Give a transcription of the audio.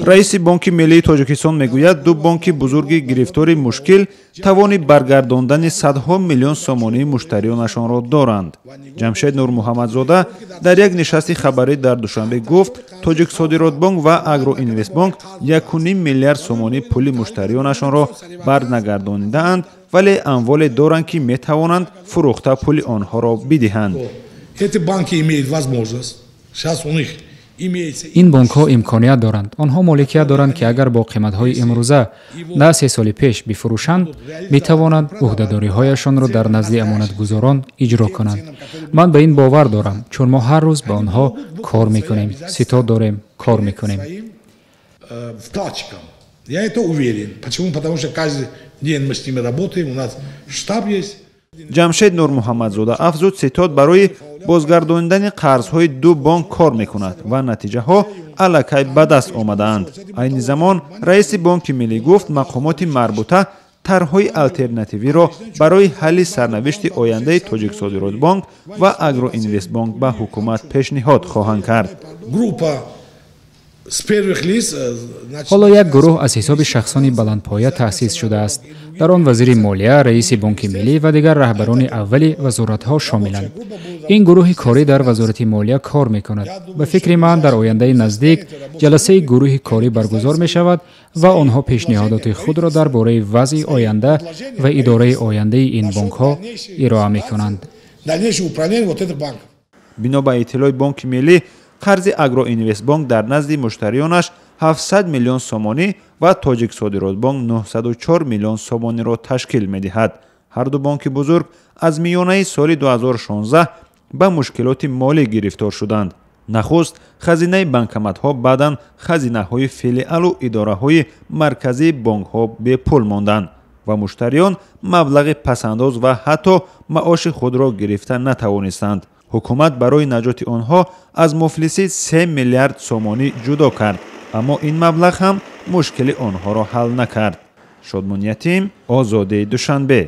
Раиси Бонки миллии Тоҷикистон мегӯяд, ду бонки бузурги гирифтори мушкил тавони баргардондани садҳо миллион сомонии муштариёнашонро доранд. Ҷамшед Нурмуҳаммадзода дар як нишасти хабарӣ дар Душанбе гуфт, Тоҷиксодиротбонк ва Агроинвестбонк 1,5 миллиард сомонӣ пули муштариёнашонро барнагардонидаанд, вале амволе доранд, ки метавонанд фурӯхта пули онҳоро бидиҳанд. Эти банки имеют возможность, сейчас у них имеется. Ин бонкҳо имконият доранд, онҳо моликият доранд, ки агар бо қиматҳои имрӯза, на 3 соли пеш, бифурӯшанд, метавонанд ӯҳдадориҳояшонро дар назди амонатгузорон иҷро кунанд. Ман ба ин бовар дорам, чун мо ҳар рӯз ба онҳо кор мекунем, ситод дорем, кор мекунем. Вкладчикам. Я это уверен. Почему? Потому что каждый день мы с ними работаем, у нас штаб есть. Ҷамшед Нурмуҳаммадзода афзуд, ситод барои бозгардонидани қарзҳои ду бонк кор мекунад ва натиҷаҳо аллакай ба даст омадаанд. Айни замон, раиси Бонки миллӣ гуфт, мақомоти марбута тарҳҳои алтернативиро барои ҳалли сарнавишти ояндаи Тоҷиксодиротбонк ва Агроинвестбонк ба ҳукумат пешниҳод хоҳанд кард. Группа с первых лиц, значит, Ҳоло як гурӯҳ аз ҳисоби шахсони баландпоя таъсис шудааст. Дар он вазири молия, раиси Бонки миллӣ ва дигар раҳбарони аввали вазоратҳо шомиланд. Ин гурӯҳи корӣ дар Вазорати молия кор мекунад. Ба фикри ман, дар ояндаи наздик ҷаласаи гурӯҳи корӣ баргузор мешавад ва онҳо пешниҳодоти худро дар бораи вазъи оянда ва идораи ояндаи ин бонкҳо ироа мекунанд. Дальнейшее управление вот этих банков. Бино ба иттилои Бонки миллӣ, қарзи Агроинвестбонк дар назди муштариёнаш 700 миллион сомонӣ ва Тоҷиксодиротбонк 904 миллион сомониро ташкил медиҳад. Ҳарду бонки бузург аз миёнаи соли 2016 ба мушкилоти молӣ гирифтор шуданд. Нахуст хазинаи банкоматҳо, баъдан хазинаҳои филиалу идораҳои марказии бонкҳо бепул монданд ва муштариён маблағи пасандоз ва ҳатто маоши худро гирифта натавонистанд. Ҳукумат барои наҷоти онҳо аз муфлисӣ 3 миллиард сомонӣ ҷудо кард, аммо ин маблағ ҳам мушкили онҳоро ҳал накард. Шодмон Ятим, Озодӣ, Душанбе.